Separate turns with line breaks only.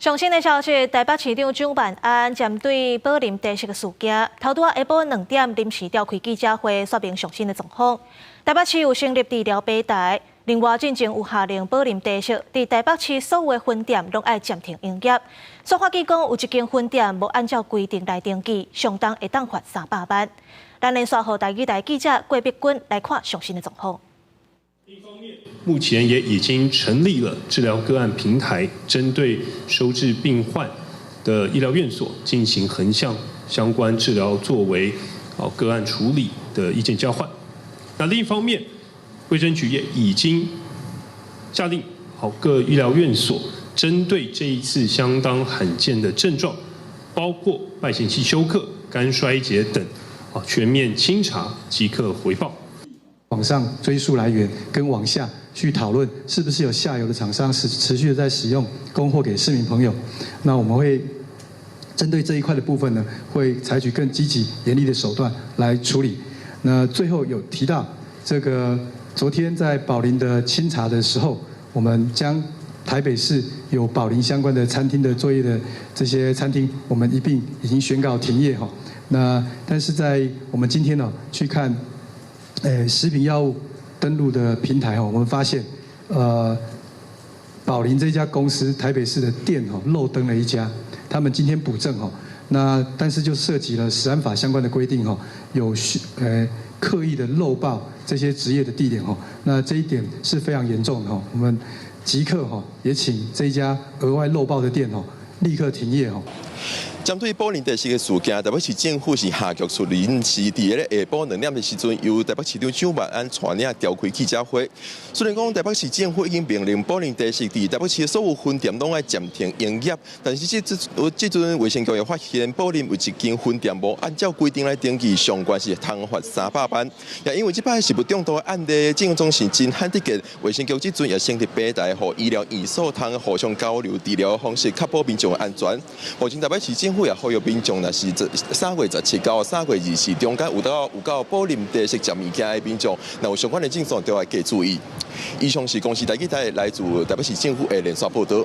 上新的消息，台北市長蔣萬安針對寶林茶室的事件，頭拄仔下晡2點臨時召開記者會，說明上新的狀況。台北市有成立治療平台，另外進前有下令寶林茶室佇台北市所有的分店攏愛暫停營業。煞發覺講有一間分店無按照規定來登記，上重會當罰300萬。咱連續予台語台記者郭碧君來看上新的狀況。
目前也已經成立了治療個案平台，針對收治病患的醫療院所進行橫向相關治療作為個案處理的意見交換。那另一方面，衛生局也已經下令好各醫療院所針對這一次相當罕見的症狀，包括敗血性休克、肝衰竭等，全面清查，即刻回報。
往上追溯來源，跟往下去討論，是不是有下游的廠商是持續的在使用供貨給市民朋友？那我們會針對這一塊的部分呢，會採取更積極嚴厲的手段來處理。那最後有提到這個，昨天在寶林的清查的時候，我們將台北市有寶林相關的餐廳的作業的這些餐廳，我們一併已經宣告停業哈。那但是在我們今天呢去看，食品藥物登錄的平台哦，我們發現，寶林這家公司台北市的店哦漏登了一家，他們今天補正哦，那但是就涉及了食安法相關的規定哦，有刻意的漏報這些執業的地點哦，那這一點是非常嚴重的哦，我們即刻哈也請這一家額外漏報的店哦立刻停業哦。
針對寶林茶室的事件，台北市政府是下局處臨時佇咧下晡2點的時陣，由台北市長蔣萬安帶領召開記者會。雖然講台北市政府已經命令寶林茶室佇台北市所有分店攏愛暫停營業，但是這這陣衛生局也發現寶林有一間分店無按照規定來登記，上懸是通罰300萬。也因為這擺食物中毒的案例，這種是真罕得見，衛生局這陣也成立平台，予醫療院所通互相交流治療的方式，確保民眾的安全。目前台北市政府也呼籲民眾，若是3月17到3月24中間有到寶林茶室食物件的民眾，若有相關的症狀，就愛加注意。以上是公視台語台來自台北市政府的連線報道。